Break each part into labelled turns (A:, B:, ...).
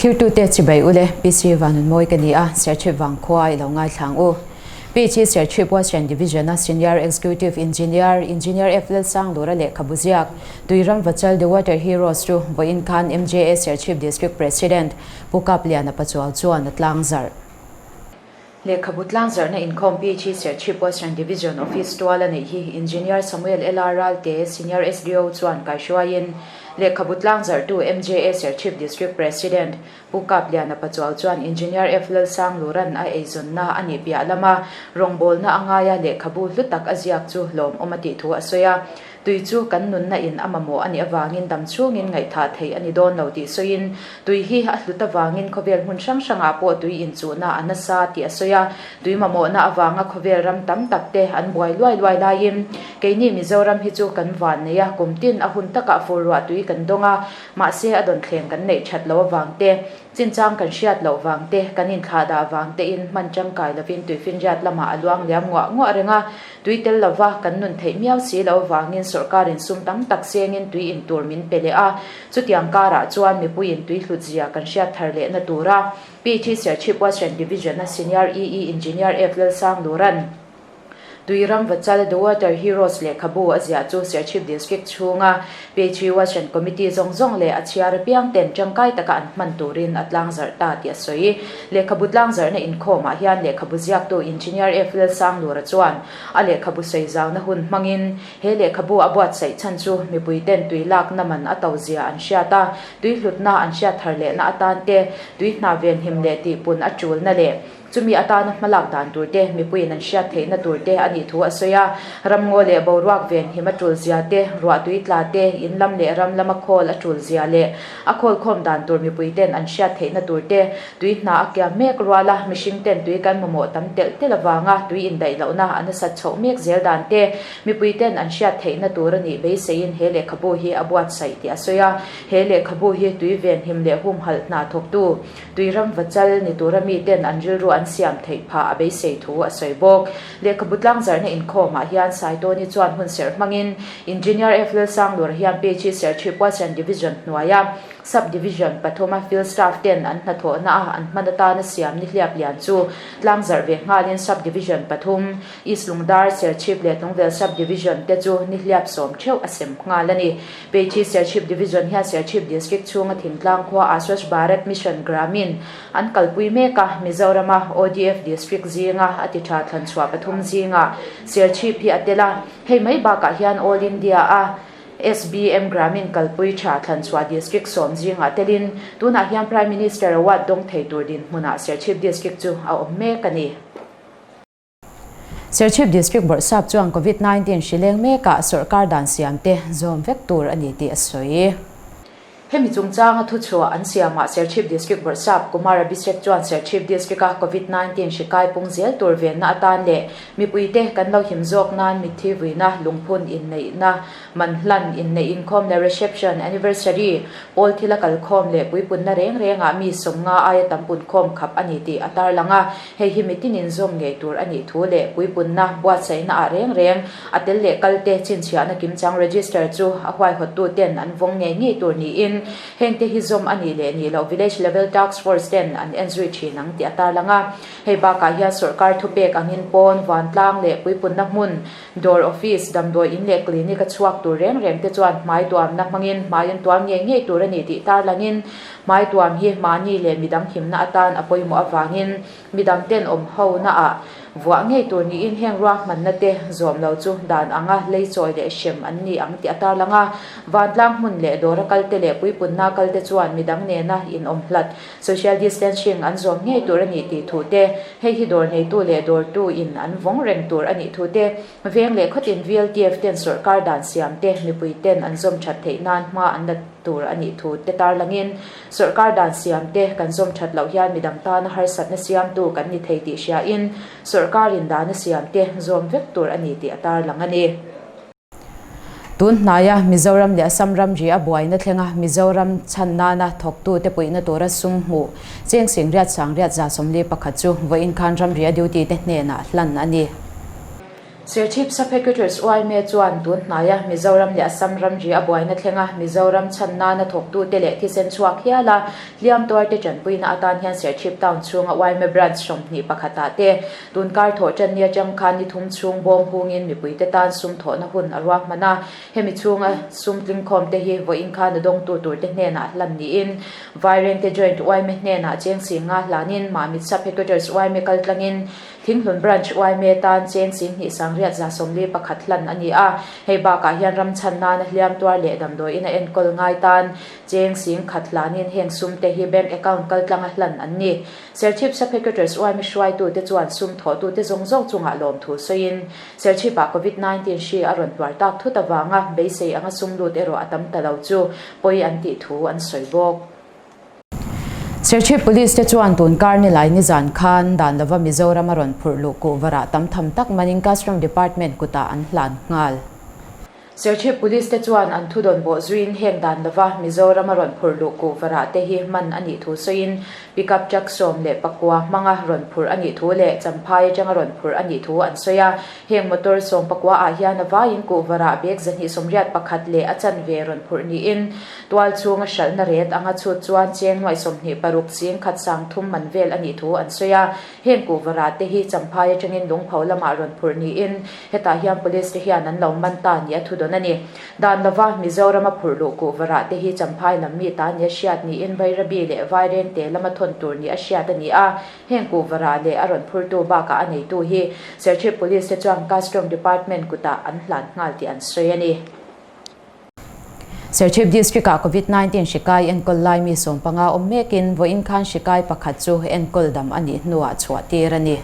A: Thirtute chibai ule PC Vanunmawi ka ni a, Serchhip Vangkhua i lo ngaithlang u. PC Serchhip Western Division-a Senior Executive Engineer, Engineer F Lalsanglura lehkhabu ziak, Tuiram Vachal The Water Heroes chu vawiin khan MJA Serchhip District President Pu Kapliana Pachuau chuan a tlangzarh. Lehkhabu tlangzarhna inkhawm PHE Serchhip Western Division Office tual a neih hi Engineer Samuel LR Ralte, Senior SDO chuan kaihruaiin lehkhabu tlangzarhtu MJA Serchhip District President Pu Kapliana Pachuau chuan Engineer F Lalsanglura'n a eizawnna a nih piah lama rawngbawlna a ngaia lehkhabu hlu tak a ziak chu lawmawm a tih thu a sawi a. Tui chu kan nunna in a mamawh a nih avangin dam chhungin ngaihthah theih a ni dawn lo tih sawiin, tui hi a hlut avangin khawvel hmun hrang hrangah pawh tui inchuhna a nasa tih a sawi a. Tui mamawhna avanga khawvel ram tam tak te an buai luai luai laiin keini Mizoram hi chu kan van nei a, kum tin a hun takah fur ruah tui kan dawng a, mahse a dawnthleng kan neih that loh avang te, Chinchang kan hriat loh vang te, kan inthlah dah vang tein hman tangkai lovin tuifinriat lamah a luang liam nguah nguah reng a, tui tel lova kan nun theih miau si lo vangin sawrkarin sum tam tak sengin tui in tur min pe leh a, chutiang karah chuan mipuiin tui hlut zia kan hriat thar lehna tura PT Serchhip Western Division-a Senior EE Engineer F Lalsangluran Tuiram Vachal The Water Heroes lehkhabu a ziah chu Serchhip District chhunga PHE Western Committee zawng zawng leh a chhiar apiang ten tangkai taka an hman turin a tlangzarh ta tih a sawi. Lehkhabu tlangzarhna inkhawmah hian lehkhabu ziaktu Engineer F Lalsanglura chuan a lehkhabu sawi zauna hun hmangin he lehkhabu a buatsaih chhan chu mipui ten tui lakna man a to zia an hriat a, tui hlutna an hriat thar lehna atan te, tui hna venhim leh tihpun a tulna leh Chumi atana hmalak dan tur te, mipuiin an hriat theihna tur te a nih thu a sawi a. Ramngaw leh boruak venhim a tul zia te, ruahtui tla te, in lam leh ram lama khawl a tul zia leh a khawl khawm dan tur mipui ten an hriat theihna tur te, tui hna a kiam mek rual a, mihring ten tui kan mamawh tam telh telh avanga tui indaih lohna a nasat chhoh mek zel dan te, mipui ten an hriat theihna tur a nih beiseiin he lehkhabu hi a buatsaih tih a sawi a. He lehkhabu hi tui venhim leh humhalh hna thawktu Tuiram vachal ni tura miten an rilru an siam theih phah a beisei thu a sawi bawk. Lehkhabu tlangzarhna inkhawmah hian Saitawni chuan hun serh hmangin Engineer F Lalsanglura hian PHE Serchhip Western Division hnuaia Sub Division pathuma Field Staff ten an hnathawhna a an hman atana siam ni hliap lian chu tlangzarh ve nghalin Sub Division pathum East Lungdar, Serchhip leh Tlungvel Sub Division te chu ni hliap sawm theuh a sem nghal a ni. Peithi Serchhip Division hian Serchhip District chhunga thingtlang khua ah Swachh Bharat Mission Gramin an kalpui mek a, Mizorama ODF District zinga a ti tha thlanchhuah pathum zingah Serchhip hi a tel a, hei mai bakah hian All India a SBM Gramin kalpui tha thlanchhuah District sawm zingah telin tunah hian Prime Minister Award dawng thei tur dinhmunah Serchhip District chu a awm mek a ni. Serchhip District Bawrhsap chuan Covid 19 hri leng mekah sawrkar dan siamte zawm vek tur a ni tih a sawi. Hemi chungchanga thuchhuah an siamah Serchhip District Bawrhsap Kumar Abhishek chuan Serchhip District-a Covid 19 hri kai pung zel tur venna atan leh mipuite kan lo him zawk nan mitthi vuina, lungphun inneihna, Manhlan, inneih inkhawm leh reception, anniversary, pawl thila kalkhawm leh puipunna reng rengah mi sawmnga aia tam punkhawm khap a ni tih a tarlang a. Hei hi mitin inzawm ngei tur a nih thu leh puipunna buatsaihna ah reng reng a tel leh kalte chhinchhiahna kimchang register chu a huaihawttu ten an vawng ngei ngei tur niin hengte hi zawm a nih leh nih loh Village Level Task Force ten an enzui thin ang tih a tarlang a. Hei bakah hian sawrkar thupek angin pawn, vantlang leh puipunna hmun Dawr, office, damdawi in leh clinic a chhuak tur reng reng te chuan hmai tuamna hmangin hmai an tuam ngei ngei tur a ni tih tarlangin hmai tuam hi mahni leh midang himna atan a pawimawh avangin midang ten awm ho naah vuah ngei tur niin heng ruahmanna te zawm lo chu dan anga lei chawi leh hrem an ni ang tih a tarlang a. Vantlang hmun leh dawra kalte leh puipunna kalte chuan midang nena inawm hlat Social distancing an zawm ngei tur a nih tih thu te, hei hi dawr neitu leh dawrtu in an vawng reng tur a nih thu te, veng leh khawtin VLTF ten sawrkar dan siam te mipui ten an zawm that theih nan hma an la tur a nih thu te tarlangin sawrkar dan siam te kan zawm that loh hian midang tana harsatna siamtu kan ni thei tih hriain sawrkarin dana siam te zawm vek tur a ni tih a tarlang a ni. Tun hnaia Mizoram leh Assam ramri a buaina thlenga Mizoram chhan nana thawktute puihna tura sum hmuh cheng singriat sangriat 141 chu vawiin khan ramri a duty te hnenah hlan a ni. Serchhip Sub-Headquarters yma chuan tun hnaia Mizoram leh Assam ramri a buaina thlenga Mizoram chhan nana thawktute leh thisen chhuak hiala hliam tuarte tanpuina atan hian Serchhip Town chhunga yma Branch 21 ah te tun kar thawh tan ni atang khan ni thum chhung bawm hungin mipuite tan sum thawhna hun a ruahman a. Hemi chhunga sum tlingkhawm te hi vawiin khan a dawngtu turte hnenah hlan niin Vairengte Joint yma hnenah cheng singa hlanin Mamit Sub-Headquarters yma kaltlangin Thinghlun Branch yma tan cheng 10,000 141 hlan a ni a, hei bakah hian ram chhan nana hliam tuar leh damdawiin a enkawl ngai tan cheng 10,000 hlanin heng sum te hi bank account kaltlanga hlan an ni. Serchhip Sub-Headquarters yma hruaitute chuan sum thawhtute zawng zawng chungah lawmthu sawiin Serchhipah Covid 19 hri a rawn hluar tak thut avanga beisei anga sum lut erawh a tam ta lo chu pawi an tih thu an sawi bawk. Serchhip Police te chuan tun kar nilai nizan khan dan lova Mizoram a rawn phurh luh kuhva rah tam tham tak manin Custom Department kutah an hlan nghal. Serchhip Police te chuan an thudawn bawh zuiin heng dan lova Mizoram a rawn phurh luh kuhva rah te hi hman a nih thu sawiin Pickup truck 19 hmanga rawn phurh a nih thu leh Champhai atanga rawn phurh a nih thu an sawi a. Heng motor 19 ah hian a vaiin kuhva rah bag 281 leh a chanve rawn phurh niin Tual chhunga hralhna ret anga chhut chuan cheng nuaih 26 sing khat sang thum man vel a nih thu an sawi a. Heng kuhva rah te hi Champhai atangin Lungpho lamah rawn phurh niin hetah hian Police te hian an lo man ta nia thu dawn a ni. Dan lova Mizoram a phurh luh kuhva rah te hi Champhai lam mi ta nia hriat niin Bairabi leh Vairengte lama thawn tur nia hriat a ni a. Heng kuhva rah leh a rawn phurtu bakah a neitu hi Serchhip Police te chuan Custom Department kutah an hlan nghal tih an sawi a ni. Serchhip District-ah Covid 19 hri kai enkawl lai mi 15 awm mekin vawiin khan hri kai pakhat chu enkawl dam a nih hnuah chhuah tir a ni.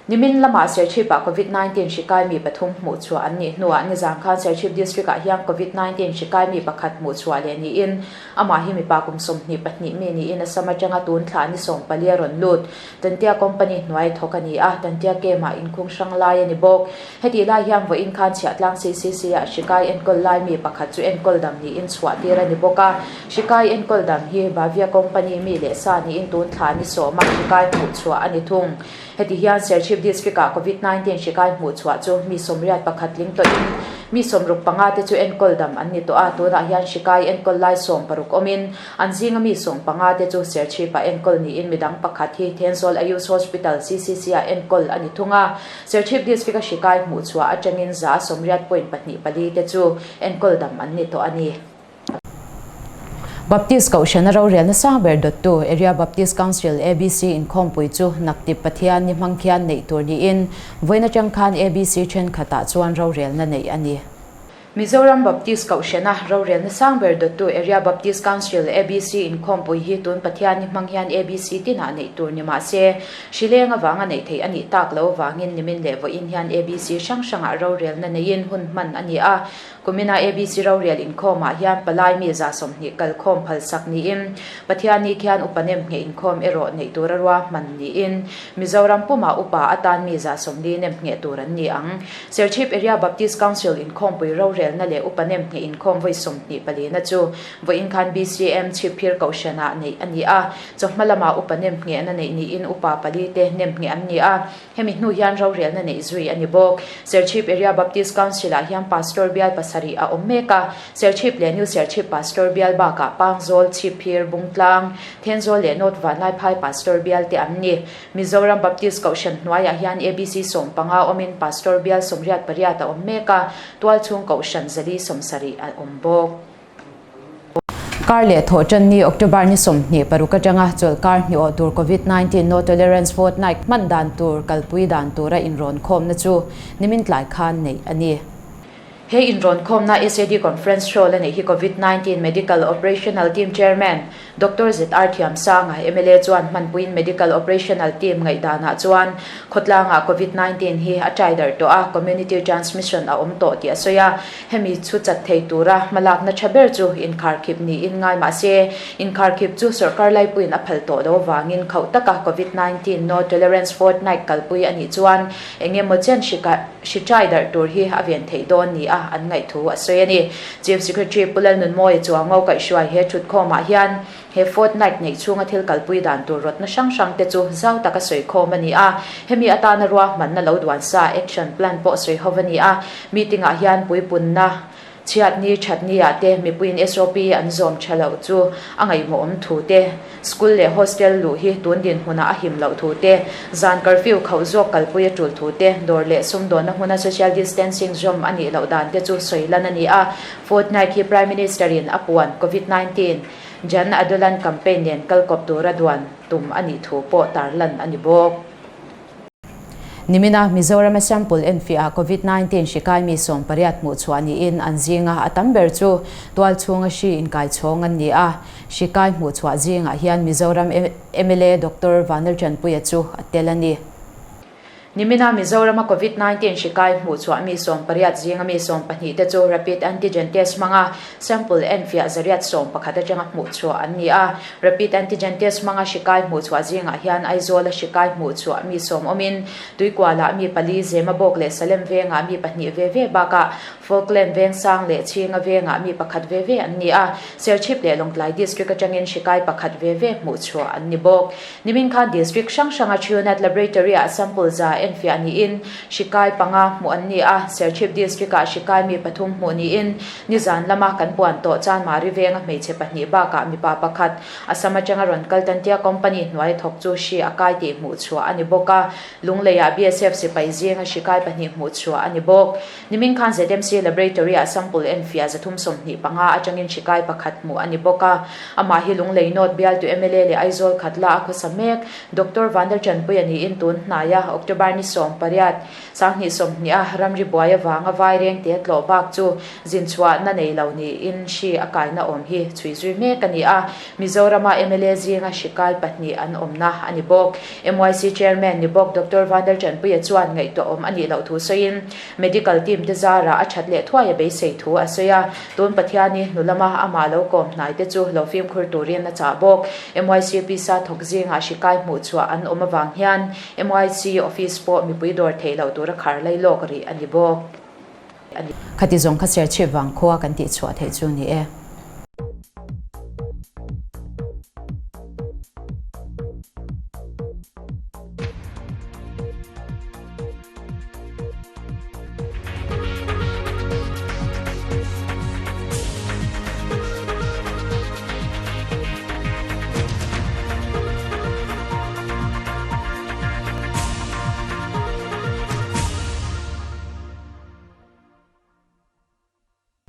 A: Nimin lamah Serchhip-ah Covid 19 hri kai mi pathum hmuh chhuah an nih hnuah nizan khan Serchhip District-ah hian Covid 19 hri kai mi pakhat hmuh chhuah leh niin amah hi mipa kum 22 mi niin Assam atanga tun thla ni 14 a rawn lut. Tantia Company hnuai thawk a ni a, Tantia Camp-ah inkhung hrang lai a ni bawk. Hetih lai hian vawiin khan Chhiahtlang CCC-ah hrikai enkawl lai mi pakhat chu enkawl dam niin chhuah tir a ni bawk a. Hrikai enkawl dam hi Bavia Company mi leh sa niin tun thla ni sawma hrikai hmuh chhuah a ni thung. Heti hian Serchhip District-ah Covid 19 hrikai hmuh chhuah chu mi 81 tling tawhin mi 65 te chu enkawl dam an ni tawh a, tunah hian hrikai enkawl lai 60 awmin An zinga mi 15 te chu Serchhip-ah enkawl niin midang pakhat hi Thenzawl Ayush Hospital, CCC-ah enkawl a ni thung a. Serchhip District-a hri kai hmuh chhuah atangin 80.24 te chu enkawl dam an ni tawh a ni. Baptist Kohhrana rorelna sang ber dawttu Area Baptist Council, ABC, inkhawmpui chu Naktip Pathian ni hmang khian neih tur niin vawiin atang khan ABC thenkhatah chuan rorelna neih a ni. Mizoram Baptist Kohhrana rorelna sang ber dawttu Area Baptist Council, ABC, inkhawmpui hi tun Pathian ni hmang hian ABC tinah neih tur ni mah se, hrileng avanga neih theih a nih tak lo vangin nimin leh vawiin hian ABC hrang hrangah rorelna neiin hun hman a ni a. Kumina ABC rorel inkhawmah hian palai mi 120 kalkhawm phalsak niin Pathian ni khian upa nem ngheh inkhawm erawh neih tura ruahman niin Mizoram pumah upa atan mi 40 nem ngheh tur an ni ang. Serchhip Area Baptist Council inkhawmpui rorelna leh upa nem ngheh inkhawm vawi 24 na chu vawiin khan BCM Chhipphir Kohhranah neih a ni a. Chawhma lamah upa nem nghehna neih niin upa pali te nem ngheh an ni a. Hemi hnu hian rorelna neih zui a ni bawk. Serchhip Area Baptist Council-ah hian Pastor bial pasarih a awm mek a. Serchhip leh New Serchhip Pastor bial bakah Pangzawl, Chhipphir, Bungtlang, Thenzawl leh North Vanlaiphai Pastor bial te an ni. Mizoram Baptist Kohhran hnuaiah hian ABC 15 awmin Pastor bial 88 a awm mek a, tualchhung Kohhran 470 a awm bawk. Kar leh thawh tan ni October ni 26 atanga chawlh kar hnih awh tur Covid 19 No Tolerance Fortnight hman dan tur kalpui dan tura inrawn khawmna chu nimin tlai khan neih a ni. He inrawn khawmna SAD Conference Hall a neih hi Covid 19 Medical Operational Team Chairman Doctor ZR Thiamsanga, mla chuan hmanpuiin Medical Operational Team ngaihdanah chuan khawtlangah Covid 19 hi a ṭai darh tawh a, community transmission a awm tawh tih a sawi a. Hemi chu chat thei tura hmalakna ṭha ber chu inkharkhip niin ngai mah se, inkharkhip chu sawrkar laipuiin a phal tawh lo avangin khauh taka Covid 19 No Tolerance Fortnight kalpui a nih chuan eng emaw chen hri ṭai darh tur hi a ven theih dawn ni a a an ngaih thu a sawi a ni. Chief Secretary Pu Lalnunmawia Chuango kaihhruai he thutkhawmah hian he fortnight neih chhunga thil kalpui dan tur rawtna hrang hrang te chu zau taka sawi khawm a ni a, hemi atana ruahmanna lo duan sa action plan pawh sawi ho a ni a, meeting ah hian puipunna Chhiatni thatni-ah te mipuiin SOP an zawm tha loh chu a ngaihmawhawm thu te, school leh hostel luh hi tun dinhmunah a him loh thu te, zan curfew khauh zawk kalpui a tul thu te, dawr leh sumdawnna hmuna social distancing zawm a nih loh dan te chu sawi lan a ni a. Fortnight hi Prime Minister-in a puan Covid 19 Jan Adolan campaign nen kalkawp tura duan tum a nih thu pawh tarlan a ni bawk. Nimina Mizoram a sample enfiah ah Covid 19 hri kaimi 18 hmuh chhuah niin an zinga a tam ber chu tual chhunga hri inkai chhawng an ni a. Hri kai hmuh chhuah zingah hian Mizoram mla Doctor Vanlaltanpuia chu a tel a ni. Nimina Mizoram a Covid 19 hri kai hmuh chhuah mi 18 zinga mi 12 te chu rapid antigen test hmanga Sample enfiah 111 atanga hmuh chhuah an ni a. Rapid antigen test hmanga hri kai hmuh chhuah zingah hian Aizawla hri kai hmuh chhuah mi sawm awmin, Tuikualah mi pali, Zemabawk leh Salem vengah mi pahnih ve ve bakah Falkland Vengsang leh Chhinga vengah mi pakhat ve ve an ni a. Serchhip leh Lawngtlai District atangin hri kai pakhat ve ve hmuh chhuah an ni bawk. Nimin khan District hrang hranga Truenat Laboratory-ah sample za enfiah niin hri kai panga hmuh an ni a, Serchhip District-ah hri kai mi pathum hmuh niin nizan lama kan puan tawh Chanmari venga hmeichhe pahnih bakah mipa pakhat Assam atanga rawn kal Tantia Company hnuai thawk chu hri a kai tih hmuh chhuah a ni bawk a, Lungleiah BSF sipai zinga hri kai pahnih hmuh chhuah a ni bawk. Nimin khan ZMC Laboratory-ah sample enfiah 325 atangin hri kai pakhat hmuh a ni bawk a. Amah hi Lunglei North bialtu mla leh Aizawl khatla a khawsa mek. Doctor Vanlaltanpuia niin tun hnaia October ni 18, 2020 a ramri buai avanga vairengte tlawh bak chu zinchhuahna nei lo niin hri a kaina awm hi chhui zui mek a ni a. Mizorama mla zinga hri kai pahnih an awmna a ni bawk. MYC Chairman ni bawk Doctor Vanlaltanpuia chuan ngaihtuahawm a nih loh thu sawiin Medical team te zarah a that leh thuai a beisei thu a sawi a, tun Pathiani hnu lama amah lo kawm hnai te chu lo fimkhur turin a chah bawk. MYC pisa thawk zingah hri kai hmuh chhuah an awm avang hian MYC office pawh mipui dawr theih loh tura khar lai lawk rih a ni bawk. Khati zawng kha Serchhip vang khua kan tih chhuah theih chu ni e.